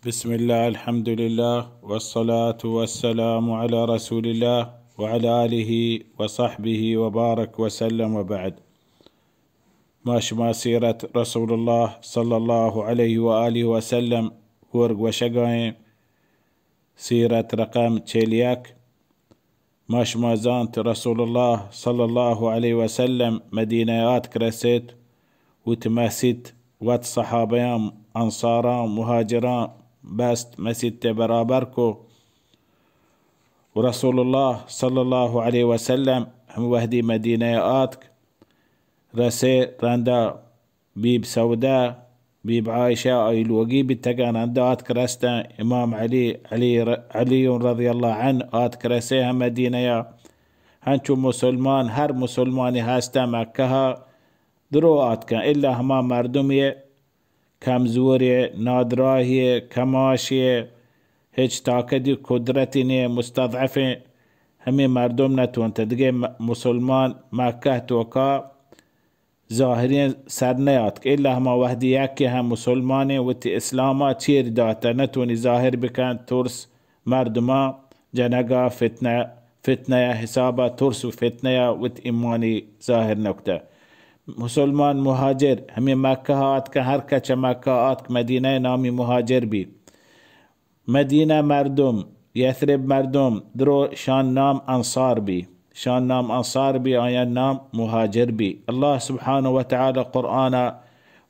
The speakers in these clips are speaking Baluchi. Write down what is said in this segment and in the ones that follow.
بسم الله، الحمد لله، والصلاة والسلام على رسول الله وعلى آله وصحبه وبارك وسلم، وبعد. ما شما سیرت رسول الله صلی الله علیه و آله و سلم ورگ وشگائیں، سیرت رقم چهل و یک. ما شما زانت رسول الله صلی الله علیه و سلم مدینه آتک رسیت، وت مسیت وت صحابیان، انصاران، مهاجران بست، مسیت برابر کو. و رسول الله صلی الله علیه و سلم هم وهدی مدینه آتک رسه، رندا بیب سودہ، بیب عائشہ، آئی لوگی بیتگاں، رند آتک رستن. امام علی، علی ر-، علی رضی اللہ عنہ آتک رسے ہم مدینہ یا. ہنچو مسلمان، ہر مسلمانی ہستن مکہ ء درو آتکن، الا ہما مردم یہ کمزور یہ، نادراہ یہ، کماش یہ، ہچ طاقتی قدرتی نے، مستضعفیں، ہمیں مردم نتونت دگہ م-، مسلمان مکہ توکا ظاہریں سر نیاتک، الا ہما وہدی یکے ہم مسلمانیں وتی اسلاما چیر داتہ، نتونی ظاہر بکن، ترس مردماں جنگا، فتنہ، فتنہ حسابا، ترس و فتنہ وت ایمانی ظاہر نکتہ. مسلمان مہاجر ہمیں مکہ آتک، ہر کچ مکہ آتک مدینہ نامی مہاجر بی. مدینہ مردم، یثرب مردم، درو شان نام انصار بی. شان نام انصار بی، آیان نام مہاجر بی. اللہ سبحانہ و تعالی قرآن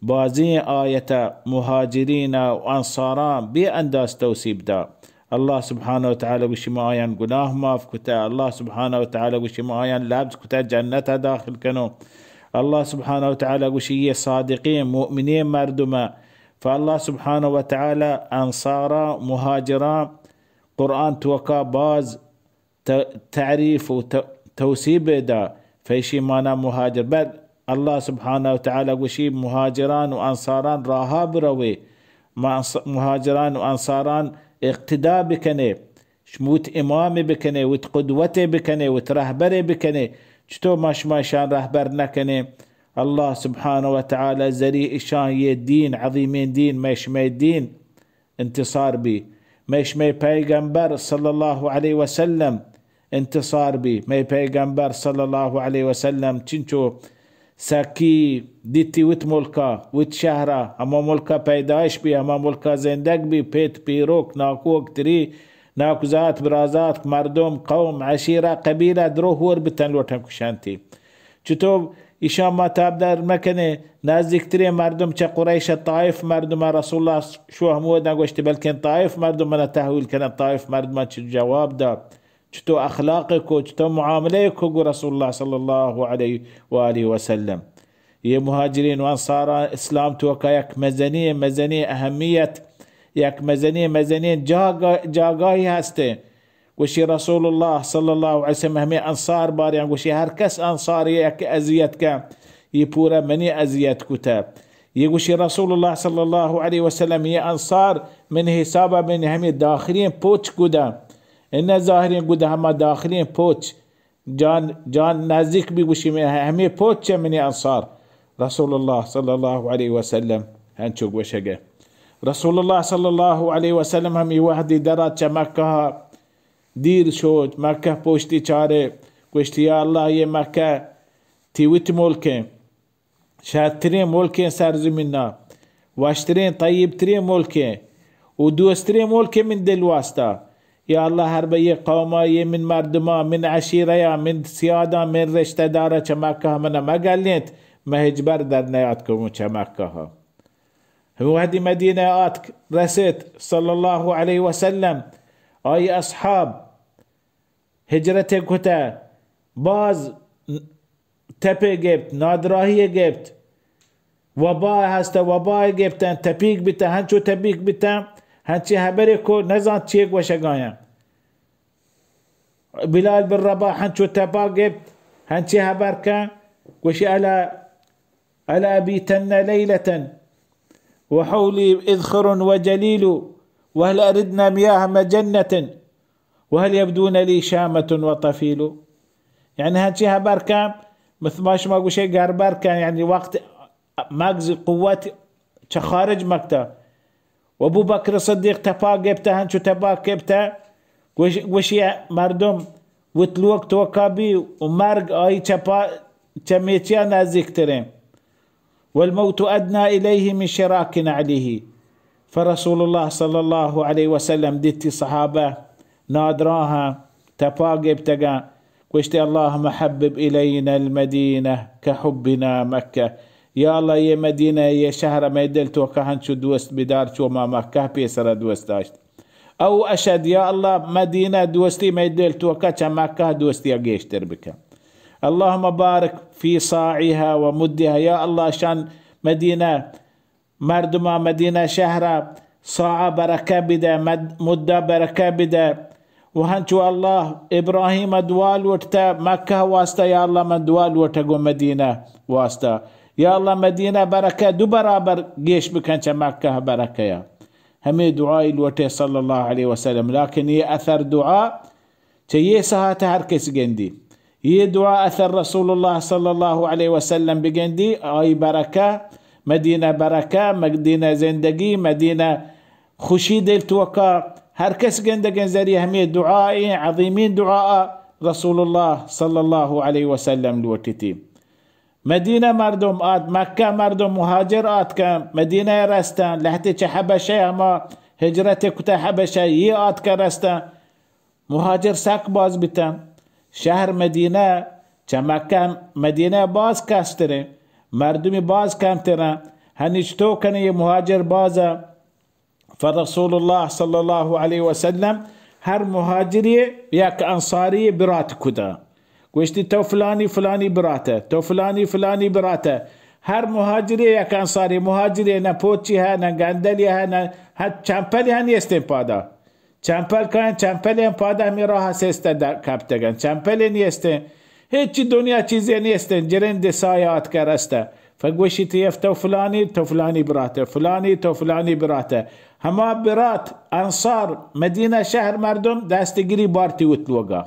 بازیں آیت مہاجرین و انصاران بے انداز توصیف دا. اللہ سبحانہ و تعالی گوشی ما آیان گناہ معاف کتا. اللہ سبحانہ و تعالی گوشی ما آیان لبز کتا جنت داخل کنو. اللہ سبحانہ و تعالی گوشی یہ صادقین مؤمنین مردم. فاللہ سبحانہ و تعالی انصارا، مہاجرا قرآن توکا باز ت-، تعریف و ت-، توصیف دا. فیشی مانا مہاجر. بل اللہ سبحانہ و تعالی گوشی مہاجران و انصاران راہا بروے، ما انص-، مہاجران و انصاران اقتدا بکنے، شموت امام بکنے، وت قدوت بکنے، وت رہبر بکنے. چطور ما شما شان رہبر نکنے؟ اللہ سبحانہ و تعالی ذریعہ اشان یہ دین، عظیمین دین، مئے شمئے دین انتصار بی. مئے شمئے پیغمبر صلی اللہ علیہ وسلم انتصار بی. مئے پیغمبر صلی اللہ علیہ وسلم چنچو سکی دیتی وت ملکا، وت شہرا، ہما ملکا پیدائش بی، ہما ملکا زندگ بی، پیت پیروک، ناکوک تری، ناکوزات، برازات، مردم، قوم، عشیرہ، قبیلہ، درو ہور بتن لوٹن کشنتی. چطور ایشان ما تابدار مکنیں؟ نزدیکترین مردم چہ قریش طائف مردم رسول اللہ شو ہمودا گوشت، بلکن طائف مردم منا تحویل کنن. طائف مردم چہ جواب دا، چطور اخلاق کو، چطور معاملہ کو گو رسول اللہ صلی اللہ علیہ و آلہ وسلم. یہ مہاجرین و انصاران اسلام توکا یک مزنی، مزنی اہمیت، یک مزنی، مزنی جاگا-، جاگاہی ہستے. گوشی رسول اللہ صلی اللہ علیہ وسلم ہمیں انصار باریاں گوشی، ہر کس انصار یک اذیت کا، یہ پورا منی اذیت کتا. یہ گوشی رسول اللہ صلی اللہ علیہ وسلم، یہ انصار من حسابا من ہمیں داخلین پوچ گدا، ان ظاہرین گدا، ہما داخلین پوچ، جان، جان نزدیک بی گوشی من ہمیں پوچ چہ منی انصار. رسول اللہ صلی اللہ علیہ وسلم ہنچو گوشگے. رسول اللہ صلی اللہ علیہ وسلم ہمیں وحدی درات چہ مکہ دیر شوت، مکہ پوشتی چارے، گوشتی، یا اللہ، یہ مکہ تی وت ملکیں، شرترین ملکیں سرزمینا، وشترین، طیبترین ملکیں و دوسترین ملکیں من دل واسطہ. یا اللہ، ہر بہ یہ قوما، یہ من مردما، من عشیرہ یا، من سیادا، من رشتہ دارا چہ مکہ منا مگلینت، مہ ہچبر در نیاتکوں چہ مکہ. ہمے وہدی مدینہ آتک رسیت صلی اللہ علیہ وسلم، آئی اصحاب ہجرت کتہ، باز تپے گپت، نادراہی گپت، وبا ہستہ، وبا گپتن، تپیک بیتہ، ہنچو تپیک بیتہ، ہنچی ہبرے کو نزانت چے گوشگایاں. بلال بن رباح ہنچو تپا گپت، ہنچی ہبر کن، گوشی، الا، الا ابیتن لیلة وحولی اذخر وجلیل وهل اردنا میاه مجنة وهل یبدون لی شامة وطفیل. یعنی ہنچی ہبر کن، مثل ما شما گوشے گربر کن، یعنی وقت مغز قوت چہ خارج مکتہ. و ابو بکر صدیق تپا گپتہ، ہنچو تپا گپتہ، گوش-، گوشی مردم وت لوگ توکا بی و مرگ آئی چپا، چمیچیا نزدیک تریں. والموت أدنى إليه من شراك نعله. فرسول الله صلى الله عليه وسلم دیتی صحابہ نادراہاں تپا گپتگاں، گوشتی: اللهم حبب إلينا المدينة كحبنا مكة. یا اللہ، یہ مدینہ، یہ شہر مئے دل توکا ہنچو دوست بدار، چو ما مکہ پیسرا دوست داشت. او اشد، یا اللہ، مدینہ دوستی مئے دل توکا چہ مکہ دوستی گیشتر بکن. اللهم بارك في صاعها ومدها. یا اللہ، شان مدینہ مردما، مدینہ شہرا صاعا برکہ بدہ، مد-، مدا برکہ بدہ. و ہنچو اللہ ابراہیم دعا لوٹتہ مکہ واسطہ، یا اللہ، من دعا لوٹہ گو مدینہ واسطہ. یا اللہ، مدینہ برکہ دو برابر گیش بکن چہ مکہ برکہ. ہمے دعائی لوٹے صلی اللہ علیہ وسلم. لیکن یہ اثر دعا چہ یہ ساعت ہر کس گندی. یہ دعا اثر رسول اللہ صلی اللہ علیہ وسلم بگندی، آئی برکہ، مدینہ برکہ، مدینہ زندگی، مدینہ خوشی دل توکا ہر کس گندگیں ذریعہ ہمیں دعا ایں، عظیمین دعا رسول اللہ صلی اللہ علیہ وسلم لوٹتی. مدینہ مردم آت، مکہ مردم مہاجر آتکن، مدینہ رستن، لہتے چہ حبشہ ہما ہجرت کتہ حبشہ، یہ آتکن رستن. مہاجر سک باز بیتن. شہر مدینہ چہ مکہ مدینہ باز کستریں، مردمی باز کمترن. ہنچ تو کنے یہ مہاجر بازا. فرسول اللہ صلی اللہ علیہ وسلم ہر مہاجری یک انصاری برات کتا. گوشتی: تو فلانی فلانی براتہ، تو فلانی فلانی براتہ. ہر مہاجری یک انصاری، مہاجری نہ پوچی ہے، نہ گندلی ہے، نہ ہر چمپلی ہے نیستیں پادا. چمپل کن، چمپلیں پادا ہمیں راہ سیستہ کپتگن. چمپلے نیستیں. ہچی دنیا چیزے نیستیں. جرند سایہ آتکہ رستہ. فگوشی تی اف تو فلانی، تو فلانی براتہ، فلانی تو فلانی براتہ. ہما برات انصار مدینہ شہر مردم دست گری بارتی وت لوگا.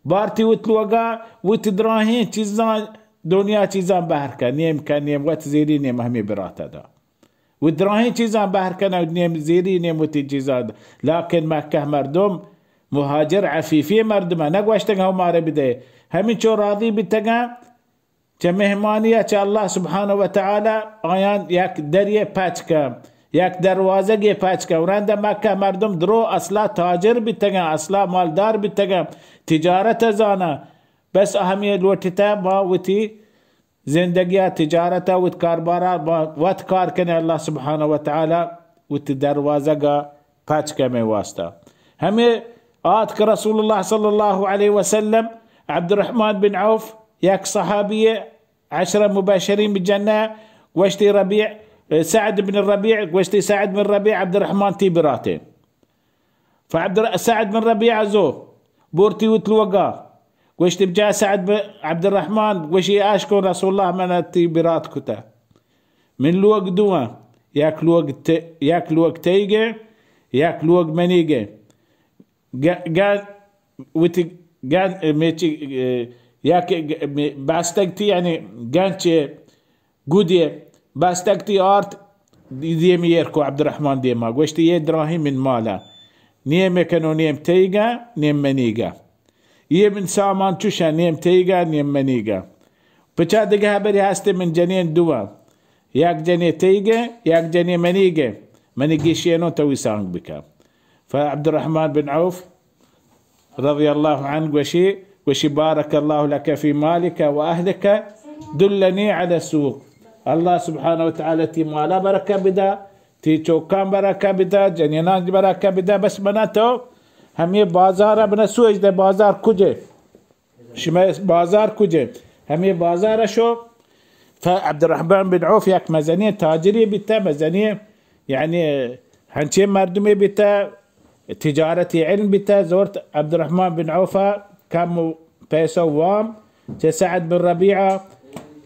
بارتی وت لوگا وت دراہیں چیزاں، دنیا چیزاں بہر کن، نیم کن، نیم وت زیری، نیم ہمیں براتہ دا. و دراہیں چیزاں بہر کنگ، نیم زیری، نیم وتی چیزاں. لیکن مکہ مردم مہاجر عفیفی مردم نہ گوشتگ ہو مارے بدے. ہمینچو راضی بیتگاں چہ مہمانی چہ اللہ سبحانہ و تعالی آیان یک دریے پچ کن، یک دروازگے پچ کن. و رند مکہ مردم درو اصلا تاجر بیتگاں، اصلا مالدار بیتگاں، تجارت زاناں. بس ہمیں لوٹتہ ما وتی زندگی ء تجارت ء وت کاربار ء با وت کار کنے، اللہ سبحانہ و تعالی وتی دروازگ ء پچ کمے واسطہ. ہمے آتک رسول اللہ صلی اللہ علیہ وسلم عبدالرحمن بن عوف یک صحابی عشرہ مبشرین بالجنہ گوشتی ربیع، سعد بن ربیع گوشتی، سعد بن ربیع عبدالرحمن تی براتے. فعبد سعد بن ربیعہ زو بورتی وت لوگا. گوشتی بجا سعد بن عبدالرحمن گوشی، اشکن رسول اللہ من تی برات کتا. من لوگ دوان، یک لوگ ت-، یک لوگ تیگے، یک لوگ منیگے. گ-، گ-، وتی گ-، میچی، اه، یک گ-، می-، بستگ تی یعنی گنچے گودی بستگ تی آرت دی-، دیمی ایر کو عبدالرحمن دیما. گوشتی، یہ دراہیں من مالا. نیم کنو نیم تیگا، نیم منیگا. یہ من سامان چوشا، نیم تیگا، نیم منیگا. پچا دگہ ہبری ہستے من جنین دوا. یک جنے تیگے، یک جنے منیگے. منی گیشینو توی سانگ بکا. فعبدالرحمن بن عوف رضی اللہ عنہ گوشی، گوشی، بارک اللہ لک فی مالک و اہلک، دلنی علی السوق. اللہ سبحانہ و تعالی تی مالا برکہ بدا، تی چوکان برکہ بدا، جنینان برکہ بدا، بس منا تو ہمیں بازار بنا سوچ دے، بازار کجے؟ شمئے بازار کجے؟ ہمے بازار شو. فعبدالرحمن بن عوف یک مزنیں تاجرے بیتہ، مزنیں یعنی ہنچیں مردمے بیتہ، تجارتی علم بیتہ، زورت عبدالرحمن بن عوف کم و پیسہ وام چہ سعد بن ربیعہ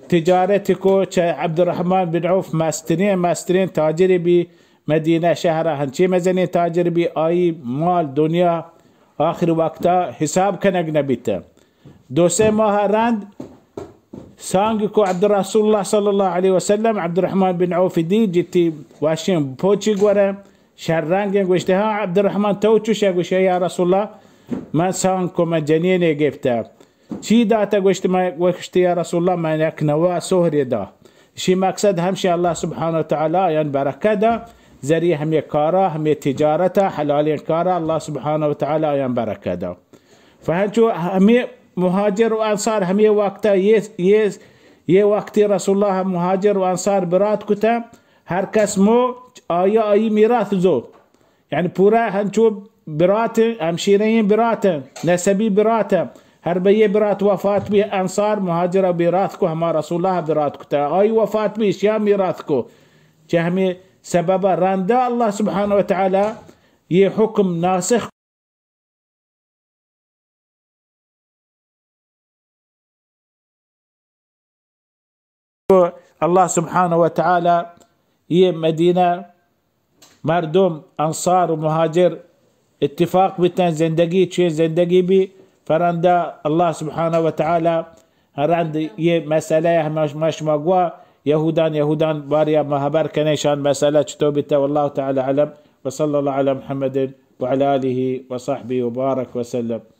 تجارت کو. چہ عبدالرحمن بن عوف مسترین، مسترین تاجرے بی، مدینہ شہر ہنچیں مزنیں تاجر بی، آئی مال دنیا آخر وقتا حساب کنگ نہ بیتہ. دو سے ماہ رند سانگ کو عبد رسول اللہ صلی اللہ علیہ وسلم عبدالرحمن بن عوف دی جتی واشیں پوچی گورہ، شر رنگیں، گوشتے، ہاں عبدالرحمن تو چوشے؟ گوشے، یا رسول اللہ، من سانگ کو، من جنینے گپتہ۔ چی داتہ؟ گوشت، من، گوشت، یا رسول اللہ، من یک نوا سہرے دا۔ شی مقصد ہمشی اللہ سبحانہ و تعالی آیان برکت دا، ذریعہ ہمیں کارا، ہمیں تجارتا، حلالیں کارا اللہ سبحانہ و تعالی آیان برکت دا۔ فہنچو ہمیں مہاجر و انصار ہمیں وقتا یہ، یہ، یہ وقتی رسول اللہ مہاجر و انصار برات کتا، ہر کس مو آیا آئی میراث زو۔ یعنی پورا ہنچو برات، ہمشیریں برات، نسبی برات۔ ہر بہ یہ برات وفات بی، انصار مہاجر بیرات کو، ہما رسول اللہ برات کتا، آئی وفات بی، اشیا میراث کو۔ چہ ہمیں سبب رندا اللہ سبحانہ و تعالی یہ حکم ناسخ اللہ سبحانہ و تعالی یہ مدینہ مردم، انصار و مہاجر، اتفاق بیتن، زندگی چین زندگی بی، فرندا اللہ سبحانہ و تعالی رند یہ مسئلہ ہم ما شما گوا یہودان، یہودان باریا ما حبر کنے شان مسئلہ چطور بیتا۔ واللہ تعالی اعلم، وصلی اللہ علی محمد وعلی آلہ وصحبہ وبارک وسلم۔